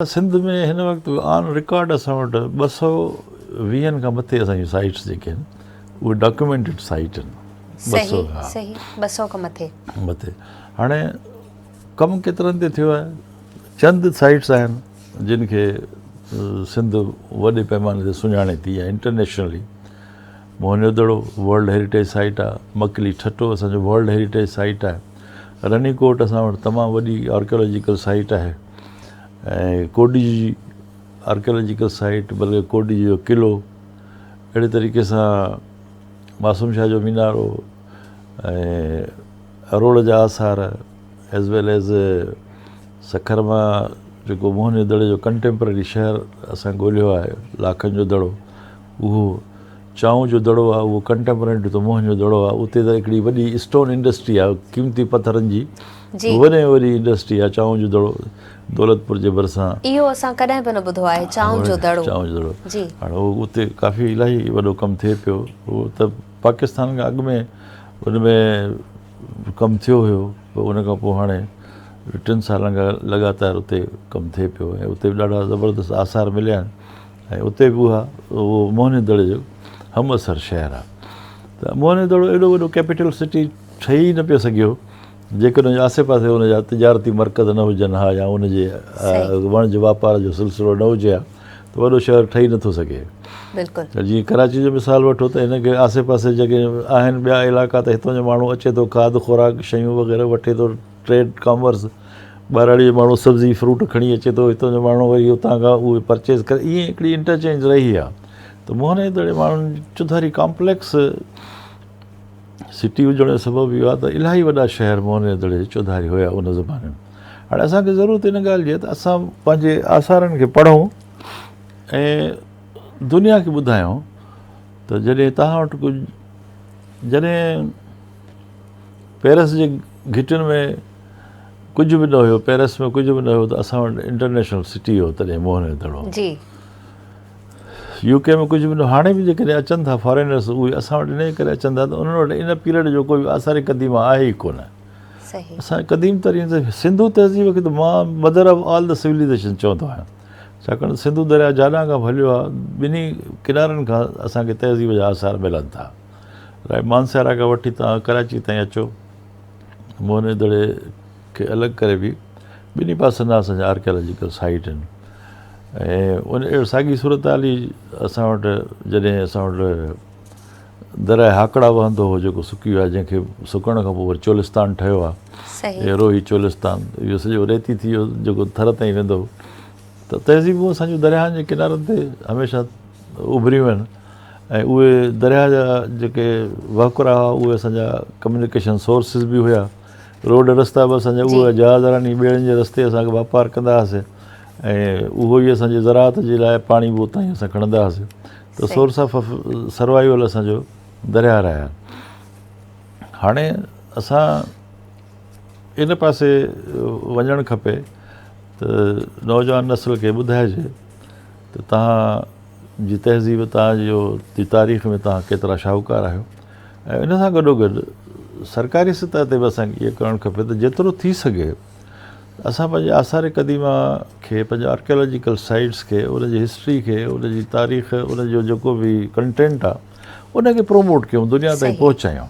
سنڌ ۾ هن وقت on record اسان وٽ 220 کان مٿي اسان جون سائيٽس جيڪي آهن اهي ڊاڪيومينٽيڊ سائيٽ آهن. صحيح صحيح 200 کان مٿي. مٿي هاڻي ڪم ڪيترن تي ٿيو آهي چند سائيٽس آهن جن کي سنڌ وڏي پيماني تي سڃاڻي ٿي يا internationally Mohenjo Daro world heritage site آهي، مڪلي ٺٽو اسان جو ورلڊ هيريٽيج سائيٽ آهي، رني ڪوٽ اسان وٽ تمام وڏي آرڪيالاجيڪل سائيٽ آهي ۽ ڪوڏي جي آرڪيالاجيڪل سائيٽ بلڪه ڪوڏي جو قلعو اهڙي طريقي سان معصوم شاهه جو مينارو ۽ اروڙ جا آثار ايز ويل ايز سکر مان جيڪو موهن جي دڙي جو ڪنٽيمپرري شهر اسان ڳولهيو آهي لاکن جو دڙو اهو چانهه جو دڙو آهي اهو ڪنٽيمپرري ٽو موهن جو دڙو آهي اتي ته هڪڙي وڏي اسٽون انڊسٽري آهي قيمتي پٿرن جي وڏي ۾ وڏي انڊسٽري آهي چانهه جو دڙو دولتپور جي ڀرسان. اهو اسان ڪڏهن به نه ٻڌو آهي چانهه جو دڙو. چانهه جو دڙو جي هاڻي اهو اتي ڪافي الاهي وڏو ڪم ٿئي پيو اهو ته پاڪستان کان اڳ ۾ ان ۾ ڪم ٿيو هيو پر ان کان پوء هاڻي 3 سالن کان لڳاتار اتي ڪم ٿئي پيو ۽ اتي به ڏاڍا زبردست آثار مليا آهن. ۽ اتي به اها اهو موهن جو دڙي جو همعصر شهر آهي ته موهن جو دڙو ايڏو وڏو ڪيپيٽل سٽي ٺهي ئي نه پيو سگهيو جيڪڏهن ان جي آسي پاسي ان جا تجارتي مرڪز نه هجن ها يا ان جي وڻج واپار جو سلسلو نه هجي ها ته وڏو شهر ٺهي نٿو سگهي. بلڪل. جيئن ڪراچي جو مثال وٺو ته هن کي آسي پاسي جيڪي آهن ٻيا علائقا ته هتان جو ماڻهو اچي ٿو کاڌ خوراڪ شيون وغيره وٺي ٿو ٽريڊ ڪامرس ٻهراڙي جو ماڻهو سبزي فروٽ کڻي اچي ٿو هتان جو ماڻهو وري اتان کان اهي پرچيز ڪري ائين هڪڙي انٽرچينج رهي آهي ته موهن جي دڙي ماڻهن چوڌاري ڪامپليڪس سٽي هجڻ جو سبب اهو آهي ته الاهي وڏا شهر موهن جي دڙي جي چوڌاري هيا ان زماني ۾ هاڻي اسانکي ضرورت ان ڳالهه جي آهي ته اسان پنهنجي آثارن کي پڙهون ۽ دنيا کي ٻڌايون ته جڏهن توهان وٽ ڪجهه جڏهن پيرس جي گهٽين ۾ ڪجهه به نه هيو، پيرس ۾ ڪجهه به نه هيو ته اسان وٽ انٽرنيشنل سٽي هو تڏهن موهن جو دڙو. جي. يو ڪي ۾ ڪجهه به نه هاڻي به جيڪڏهن اچن ٿا فارينرس اهي اسان وٽ انهيء ڪري اچن ٿا ته انهن وٽ ان پيريڊ جو ڪوئي به آثار قديمه آهي ئي ڪونه. صحيح. اسان قديم ترين سنڌو تهذيب کي ته مان mother of all the civilization چوندو آهيان ڇاڪاڻ ته سنڌو درياء جاڏان کان به هليو آهي ٻنهي ڪنارن کان اسان کي تهذيب جا آثار ملن ٿا. رائي مانسهرا کان وٺي توهان ڪراچي تائين اچو موهن جي دڙي کي الڳ ڪري به ٻنهي پاسن کان اسان جا آرڪيالاجيڪل سائيٽ آهن ۽ ان اهڙي ساڳي صورتحال ئي اسان وٽ جڏهن اسان وٽ درياء هاڪڙا وهندو هو جيڪو سڪي ويو آهي جنهن کي سڪڻ کان پوء وري چولستان ٺهيو آهي روهي چولستان اهو سڄو ريتي ٿي ويو جيڪو ٿر تائين ويندو هو ته تهذيبون اسان جون درياهن جي ڪنارن تي هميشه اڀريون آهن ۽ اهي درياهه جا جيڪي وهڪرا هئا اهي اسان جا ڪميونيڪيشن سورسز به هيا روڊ رستا به اسان جا اهي جهاز راني ٻيڙين جي رستي اسان کي واپار ڪندا هئاسي ۽ اهو ئي اسان جي زراعت جي لاء پاڻي به اتان ئي اسان کڻندا هئاسي ته سورس آف سروائيول اسان جو درياهه رهيا هاڻي اسان ان پاسي وڃڻ کپي ته نوجوان نسل کي ٻڌائجي ته توهان جي تهذيب توهان جو جي تاريخ ۾ توهان ڪيترا شاهوڪار آهيو ۽ ان سان گڏو گڏ سرڪاري سطح تي به اسان کي اهو ڪرڻ کپي ته جيترو ٿي سگهي اسان پنهنجي آثار قديمه کي پنهنجي آرڪيالاجيڪل سائيٽس کي ان جي هسٽري کي ان جي تاريخ ان جو جيڪو به ڪنٽينٽ آهي ان کي پروموٽ ڪيون دنيا تائين پهچايون.